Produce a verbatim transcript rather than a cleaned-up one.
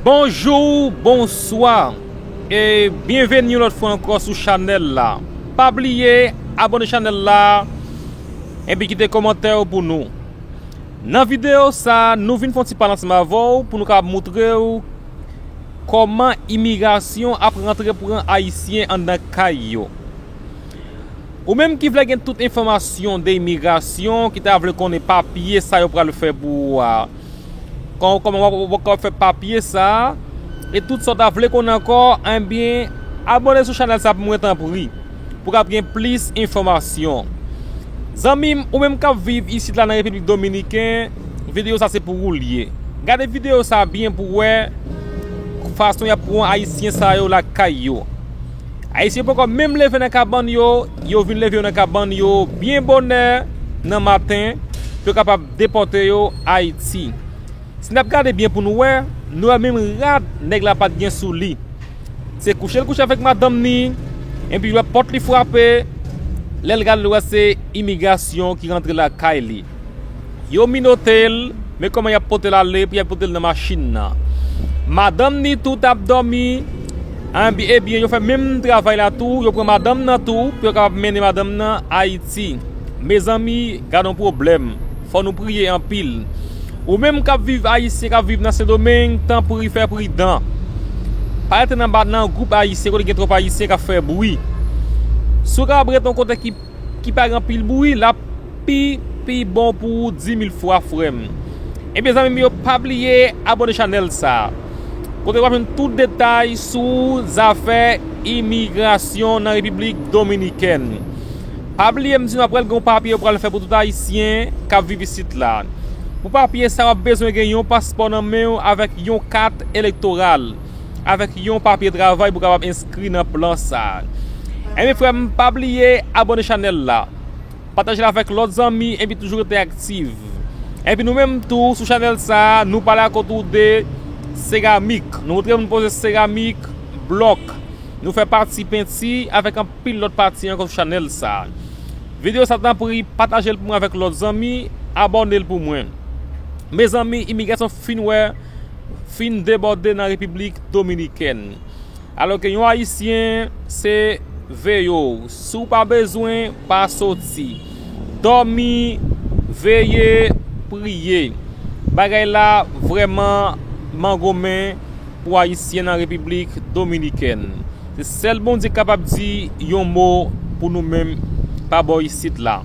Bonjou, bonswa, e byenveni yon lòt fwa ankò sou chanèl la. Pa bliye abòne chanèl la, epi kite kòmantè w pou nou. Nan videyo sa, nou vin fè yon ti pale ansanm avè w pou nou kapab moutre w kòman imigrasyon ap rantre pran Ayisyen anndan kay yo. Ou menm ki vle gen tout enfòmasyon de imigrasyon, ki ta vle konnen papye sa yo pral fè pou ou a, kò-, kòman w ap, w ap kapab fè papye sa a, e tout sa w ta vle konnen ankò, enben, abòne sou chanèl sa pou mwen tanpri, pou w kapab gen plis enfòmasyon. Zanmi m, ou menm k ap viv isit la nan Repiblik Dominiken, videyo sa se pou ou l ye. Gade videyo sa byen pou w wè fason y ap pran Ayisyen sa yo lakay yo. Ayisyen poko menm leve nan kabann yo, yo vin leve yo nan kabann yo byen bonè nan maten, pou yo kapab depòte yo Ayiti. Si n ap gade byen pou nou wè, nou wè menm rad nèg la pa t gen sou li. Se kouche l kouche avèk madanm ni, epi lè pòt li frape, lè l gade l wè se imigrasyon ki rantre lakay li. Yo minote l, men kòman y ap pote l ale, pou y al pote l nan machin nan. Madanm ni tou t ap dòmi, enbi-, ebyen, yo fè menm travay la tou, yo pran madanm nan tou, pou yo kapab mennen madanm nan Ayiti. Mezanmi, gade yon pwoblèm. Fò nou priye anpil. Ou menm k ap viv, Ayisyen k ap viv nan Sendomeng, tanpri fè pridan. Pa rete nan ba-, nan gwoup Ayisyen kote gen twòp Ayisyen k ap fè bri. Si w kapab rete yon kote ki, ki pa gen anpil bri, l ap pi, pi bon pou ou dimil fwa, frè m. Ebyen, zanmi m yo, pa bliye abòne chanèl sa a, kote w ap jwenn tout detay sou zafè imigrasyon nan Repiblik Dominikèn. Pa bliye m di nou, apre l gen yon papye yo pral fè pou tout Ayisyen k ap viv isit la. Pou papye sa, w ap bezwen gen yon paspò nan men w avèk yon kat elektoral, avèk yon papye travay pou w kapab enskri nan plan sa a. Enben, frè m, pa bliye abòne chanèl la. Pataje l avèk lòt zanmi, epi toujou rete aktif. Epi nou menm tou, sou chanèl sa a, nou pale ak ou tou de seramik. Nou montre moun poze seramik, blòk. Nou fè pati penti avèk anpil lòt pati ankò sou chanèl sa a. Videyo sa, tanpri, pataje l pou mwen avèk lòt zanmi, abòne l pou mwen. Mezanmi, imigrasyon fin wè, fin debòde nan Repiblik Dominikèn. Alòske yon Ayisyen se veye w. Si w pa bezwen, pa soti. Dòmi, veye, priye. Bagay la vrèman mangonmen pou Ayisyen nan Repiblik Dominikèn. Se sèl Bondye k kapab di yon mo pou nou menm pa bò isit la.